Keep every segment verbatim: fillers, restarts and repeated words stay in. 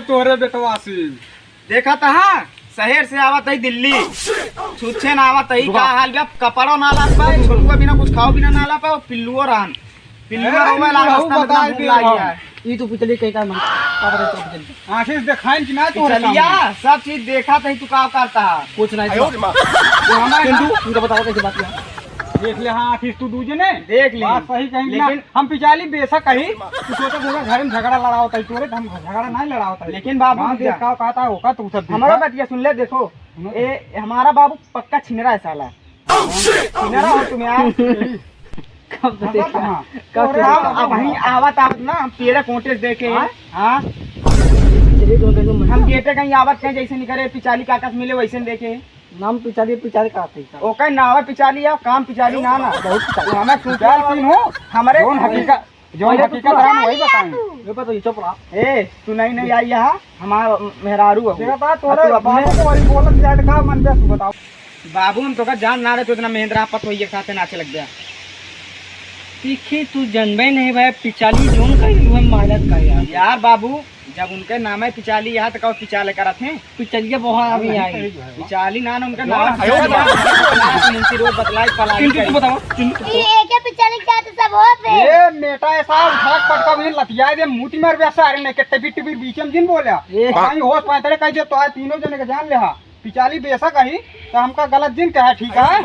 तोहरे बेटवा से। देखा तहा, शहर से आवत है दिल्ली। छुच्छे ना आवत है, रुका। का हाल बा? कपड़ो ना ला पाए, छोटुआ बिना कुछ खाओ बिना ना ला पाए, पिल्लुओ रहन। पिल्लुआ ए, रोवे ला, इनको रास्ता में इतना बताए भूख दे लागी रहा। है। ई तू पिछली कहीं का मन, का करे तो पिछली? आँखें से देखाइन कि ना तोहरे पिछलिया, सामने? सब चीज देखा तही, तू का करता है? कुछ नहीं। आयो रे माँ। वो हमारे चिंटू, इनका बताओ कैसे बात किया? देख ले, हाँ, आँखें से तू दूजे ने। देख ली। बात सही कहीं ना। लेकिन हम पिछाली बेशक कही, तू सोचा तू घर में झगड़ा लड़ावत है, तोरे तो हम झगड़ा नहीं लड़ावत है। लेकिन बाबू, बात जा। देख का कहता है, ओका तू सब हमारा देखा। बतिया सुन ले, देखो। सुनो। ए, हमारा बाबू पक्का छिनरा है साला। Oh, shit! छिनरा हो तुम यार। कब तो देखा? हाँ। कब तो हम देखा? अब वहीं आवत आवत ना, हम पेड़े कोटे से देखे हैं। हाँ? हाँ। चलिए, तुम कैसे हम गेटे कहीं आवत कहीं जैसे निकले, पिचाली काका से मिले वैसे देखे। नाम पिचाली, पिचाली का आते हैं? ओकर नाम है पिचाली, या काम पिचाली ना, ना। बहुत पिचाली। हमें सूचना पिचाली हो, हमारे कौन हकीकत? जौन पहले तो हकीकत तू है, आ वही गया बताएं। तू। ये पता, ये चुप रहा। ए, तू नई नई आई यहाँ, हमार मेहरारू है। देखा था, तोरे अब तू अपने बाबू को वही बोलत जाए, तो का मन बे, तू बताओ। बाबू, हम तोका जान ना रहे, तू इतना महेंद्रा पत होइए के साथे नाचे लग गया। तीखी, तू जनबे नहीं भाई, पिचाली जौन कही, वह मारत का यार। यार बाबू, जब उनके नाम है पिचाली, यहाँ तो कहो पिचाले करत हैं। पिचलिया बहुत आदमी आई। पिचाली ना, ना, उनका नाम है। मुंशी रोड बतलाई, पलाली चिंटू, तू करी। बताओ, चिंटू, तू ई बताओ। एके पिचली क्या तो सब होत है। ए, मेटा ऐसा उठा के पटका भी लतिया दे, मुंह ती मार बे सारे ने के टबी टबी बीच में जिन बोला। ए। पानी होश पाए तेरे कह दे, तो आज तीनों जने के जान ले हा। पिचाली बेशक अही, तो हमका गलत जिन कहा, ठीक है?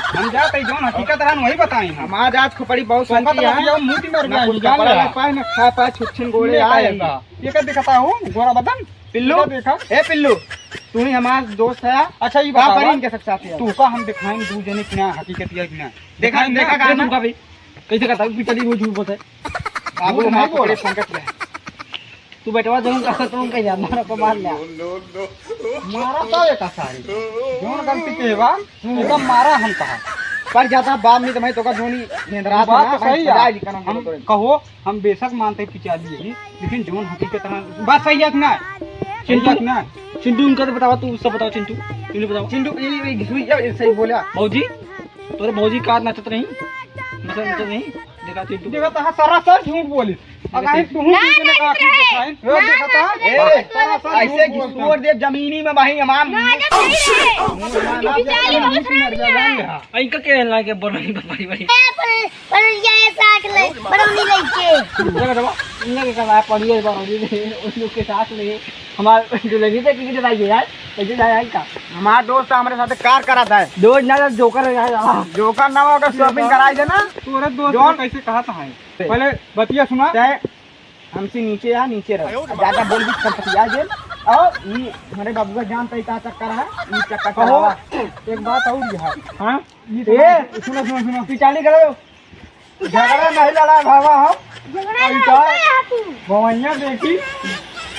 हम जात ही जौन हकीकत रहन वही बताई हम। हमार जात खोपड़ी बहुत संती है। मुंह ती मार बे ना कुछ जान कपड़ा ले। ना पाए, ना खा पाए, छुच्छिन गोड़े ले आए। आएगा। ये का दिखाता हूँ, गोरा बदन? पिल्लू? ये देखा। ए पिल्लू, तू ही हमार दोस्त है। अच्छा, ये का बता करी बा, इनके सब साथ है? तू का हम दिखाएं दू जने की ना हकीकत या कि ना? देखा, दिखाएं देखा ना, का ये ना? तुमका भी कैसे कहता है, पिचली वो झूठ बोलता है। बाबू, झूठ नहीं हमार बोला। पकड़े संकट में। तू बेटवा जरूर कहता, तुम कह जा, मारा तो मार लिया। मारा तो एक सारी। जौन गलती के बा, एकदम मारा हम कहा। पर ज्यादा बाप नहीं तो मैं तो का जोनी निंदरा था बात ना, तो मैं सही है। सदा ही करम हम करो। कहो, हम बेशक मानते पिचाली है, लेकिन जौन हकीकत है, बात सही है कि ना? सही है कि ना? चिंटू, उनका तो बतावा, तू सब बताओ चिंटू, चिंटू बताओ। चिंटू, ये, ये, ये, ये सही बोला। भौजी, तोरे भौजी का नाचत रही? नाचत, नाचत रही? देखा चिंटू। देखा तो हाँ, सरासर झूठ बोली। अगर तू हूँ ना, तुमने ना, कहा कि नहीं, दिखाई। ना, देखा ना, था? ना, ए, ना, सरासर ऐसे झूठ बोलता। घिसोड़ दे जमीनी में भाई हमार ना, ना, नहीं रे। ना, ना, पिचाली ना, बहुत ना, हरामी है। इनका क्या है, लाके बरनी बरनी बरनी। ए, पर पर ये साथ ले, बरौनी लेके। इनका के करवा, इनका के करवा, पड़िए बरौनी ले, उन लोग के साथ में हमार दुल्हनी से टिकट आई है यार, कैसे जाए यार का? हमार दोस्त हमरे साथ कार करा था। दोस्त ना, जोकर है यार। जोकर ना होकर shopping कराई देना। तोरे दोस्त जौन को कैसे कहा था है? पहले बतिया सुना। चाहे हमसे नीचे आ, नीचे रहो। ज्यादा बोल भी कम पतिया जे। और ये हमारे बाबू का जानता ही का चक्कर है, ये चक्कर कहो। चलावा। एक बात और ये है। हाँ? ये ए! सुनो, सुनो, सुनो। पिचाली करो। झगड़ा नहीं लड़ा भावा हम। झगड़ा ऐसा लड़ता है तू। भवैया देखी,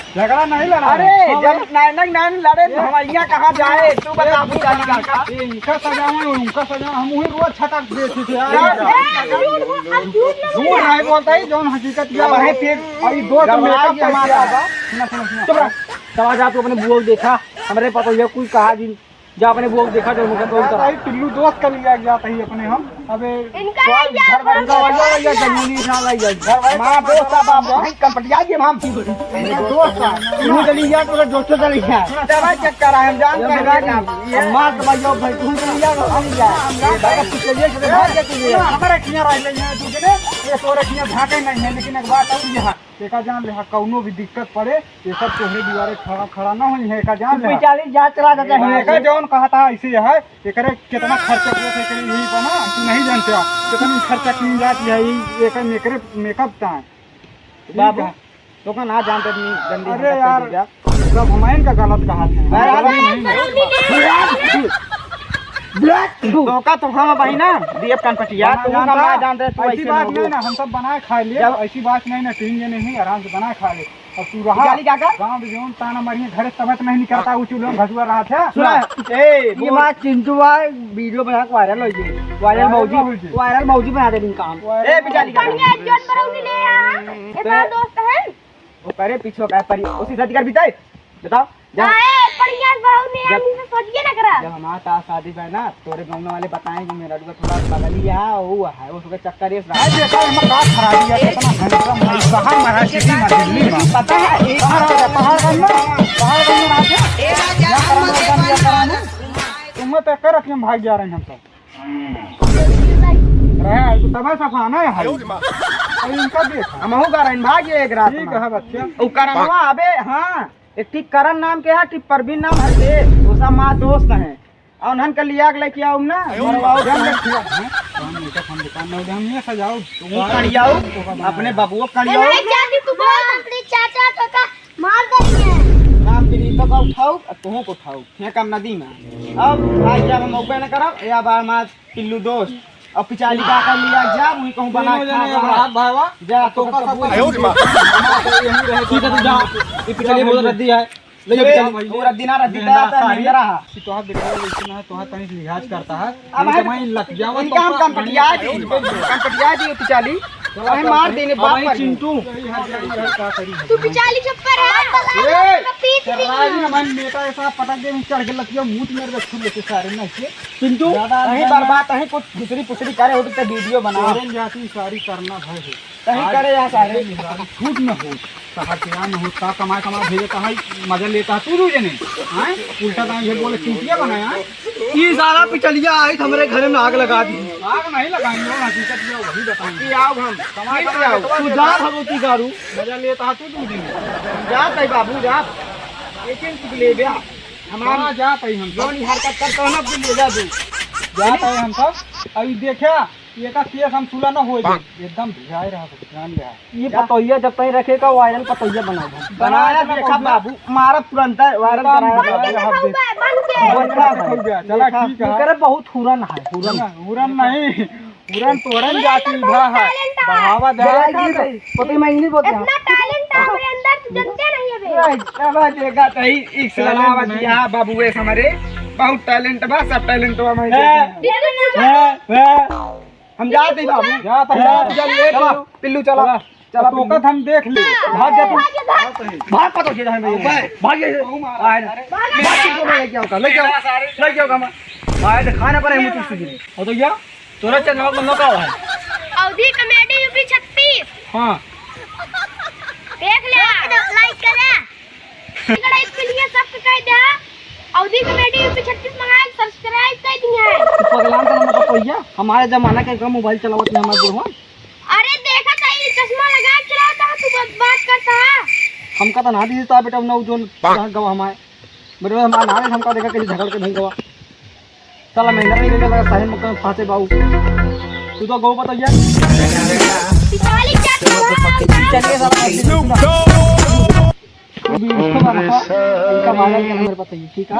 झगड़ा नहीं लड़ा। अरे, हाँ जब भाई। नैनक नैन लड़े, ए। भवैया कहाँ जाए? तू बता, ए, पिचाली का। ए, इनका सजावा, उनका सजावा, हम वही रोज छटक देते थे यार। ए, ए, झूठ बोल, अब झूठ ना झूठ बोल। नहीं बोलता ही, जौन हकीकत ये अब है। फिर, और ये दो तो घबरा मेकअप गया करके हमारा। आवा। सुना, सुना, सुना। चुप रह। चला जा, तू अपने बुआ को देखा, हमरे पता ये कुछ कहा जी। जा अपने बुआ को देखा, जो मुझे कौन कहा। भाई, पिल्लू दोस्त का लिया गया था ही अपने हम। अबे, इनका कोई लिया घर भर गया। इनका वाला या जमीनी ना लाई जाए। घर भर माँ का दोस्त का बाप भाई, कंपटिया के हम। मेरे दोस्त का। तू चली गया, तो दोस्तों चली गया। तेरा चक्कर है, हम जान ये कर भाई, रहे हैं। हम मार तो भाई, यो भाई, तू चली गया, तो चली गया। भाई, तू चलिए, चलिए, भाग जा तू। हमारे खिया रह ले, ये दूसरे, ये तोरे खिया भागे नहीं है, लेकिन एक बात और यहाँ। एका जान ले, हाँ, कौनो भी दिक्कत पड़े, ये सब तोहरे दुआरे खड़ा, खड़ा ना होई है, एका जान ले। पिचाली जा चला जाता है। एका जौन कहा था, ऐसे है, एकरे कितना खर्चा हुआ था, एकरे यही पर ना, तू नहीं जानते हो, कितनी खर्चा की जाती है, ये, एकरे मेकअप, मेकअप का है। बाबू, ठीक है। तो का ना जानते नहीं, गंदी अरे हरकत यार, कर दिया। सब हमारे का गलत कहा था। भाई, गलत नहीं है। Black। तो का तो हम भाई ना, दिए कनपटिया, बना तू जानता, ना जानते, तू ऐसी ऐसे बात ना नहीं हो। ना, हम सब बनाए खा लिए, जब ऐसी बात नहीं ना, टीम ये नहीं, आराम से बनाए खा ले। अब तू रहा, जाली काका? गाँव में जौन ताना मारिए, घर से तबत नहीं निकलता, वो चूल्हे में घसुआ रहा था। सुना, ए, ये बोल। बात चिंटू भाई, video बना के viral हो गई। Viral viral मौजी, हो गई। Viral मौजी बना दे दिन काम। Viral ए, बिचारी काका। बढ़िया इज्जत बढ़ौनी ले आ। ए, बड़ा दोस्त है। वो करे पीछे का परी, उसी साथी कर बिताए। बताओ, जा। हाँ, ए, बढ़िया बढ़ौनी जा। आदमी से फटिया ना करा। जब हमारे साथ शादी भय ना, तोरे गाँव वाले बताएं कि मेरा लड़का थोड़ा बगली है, वो है, वो उसके चक्कर ये भाई, देखा, हम का खराबी है, कितना handsome है, बाहर मारा, city में, दिल्ली में। पता है, एक बाहर आ जा, पहाड़गंज में, पहाड़गंज में आके, यहाँ पर हम लोग बंद किया करा ना। तुम्हें तो कर रखिए, हम भाग जा रहे हैं हम तो। रहे, तो तबे सफाना है, भाई। अरे, इनका देख। हमहू का रहे, भाग गए एक रात ठीक में। है, बच्चा। उ करनवा, अबे, हाँ। एक ठीक करण नाम के है, ठीक परवीन नाम है, दे, ओसा माँ दोस्त है। और उन्हन के लिया के लेके आऊ ना, मरवाऊ जब ले खिया, हैं? कौन लेके हम दुकान में उधर हम ये सजाऊ। तू करियाऊ, अपने बबुओ करियाऊ। ए, नहीं जाती तू बोल, अपने चाचा तो का मार देंगे। नाम के लिए तो का उठाऊ, और तुहू को उठाऊ, फेंकम नदी में। अब भाई जब हम उबे न करब, या बार मार पिल्लू दोस्त। अब पिचाली का कर लिया, जा, वहीं कहूँ बना तीनों खा जने रहा। अब भावा, जा, तो तो का सब कुछ आयो रे माँ। ठीक है, तू जा। ये पिचाली बोल रद्दी है। ले जा ए, पिचाली। वो रद्दी ना, रद्दी मेहंदा का, का सारी। मेहंदा रहा। कि तोहार बेटा वैसे ना है, तोहार तनी से लिहाज करता है। अब नहीं तो है, मैं लग जाऊँ इनका तो हम का कम कटिया दी, कम कटिया दी पिचाली। चला, अरे चला, मार चला। देने अब बाप भाई पर। चिंटू। तू पिचाली चुप कर रहा। ए, पीट दी। राजी हमारे नेता ऐसा पटक दे, चढ़ के लग गया, मुंह मेरे को छू लेते सारे ना के। पिंटू, ज्यादा कहीं ज्यादा बर्बाद, कहीं कुछ घुसरी पुसरी करे हो तो वीडियो बना। तोरे जाति सारी करना भाई हो। कहीं आज करे यहाँ सारे। मेहरारू छूट न हो, सहर के यहाँ न हो, का कमाए कमाए भेजे, कहाँ मजा लेता है तू दू जने, हैं? उल्टा दाएं ये बोले चूतिया बनाया है। ई साला पिचलिया आई तो हमरे घरे में आग लगा दी। आग नहीं लगाएंगे, वो हकीकत में वही बताएंगे। कि आओ हम, कमाए कमाए आओ। तू जा भगवती गारू। मजा लेता है तू दू जने। जा तई बाबू, जा। एक एक ले जा। हमारा कहाँ जात हई हम सब? जौन हरकत करता हो ना, बिल्ली जा दे। जात हई हम सब। अभी देखा, ये का केस हम सुला ना होए दे। एकदम भिड़ाए रहा, ध्यान दे। ये पतोहिया जब तई रखे का viral पतोहिया बनाओ हम। बनाया बनाया देखा बहुत बाबू, मारा तुरंत viral बनाया। बन के देखा हुआ है, बन के। बन के देखा हुआ है। चला देखा, ठीक है। ये करे बहुत हुरन है, हुरन। हुरन नहीं, हुरन तोरन जाति भा है। बढ़ावा दे। जरा की भाई, पति मैं इंग्लिश बोलते हैं। इतना talent है मेरे अंदर, तू जानते नहीं है बे। ए, अब देखा तई, इक्स talent लगावत नहीं। यहाँ बाबू, ऐसे हमारे बहुत talent बा, सब talent बा, मैं है, देखते हैं। है, है। हम जाते ही बाबू। जा, हम जाते ही। चला, पिल्लू, चला। चला। चला, तो पिल्लू। कद हम देख ले। भाग जा तू। भाग जा, भाग। भाग, पता क्या है, भाग। भाग जा। आए ना। भाग। भाग, किसको लेके आओ, लेके आओ। लेके आओ, कमा। आए तो खाना पर है, मुझे सुधी। और तो क्या? तोरा चैनल में का है? अवधी comedy U P छत्तीस। हाँ। देख ले, like करे। इकड़ा एक के लिए सब कह दे। अवधी comedy U P छत्तीस मंगाए, subscribe कर दिया है। तू पगलान का नंबर तो पहिया, हमारे जमाना के का मोबाइल चलावत नहीं हमारे बुढ़वा। अरे देखा था, ये चश्मा लगा के चलाता है, तू बात, बात करता है। हमका तो ना दी था बेटा, ना जोन गवा हमारे। बेटा हमारे ना, हमका देखा कहीं झगड़ के नहीं गवा। साला महेंद्र नहीं लेके लगा, साहिल मुक्का में फांसे बाऊ। तू तो गौ बताइए। पिछवाली क्या चलिए साला। अभी इसको मारा था, इनका मारा नहीं, हमारे पता ही, ठीक है?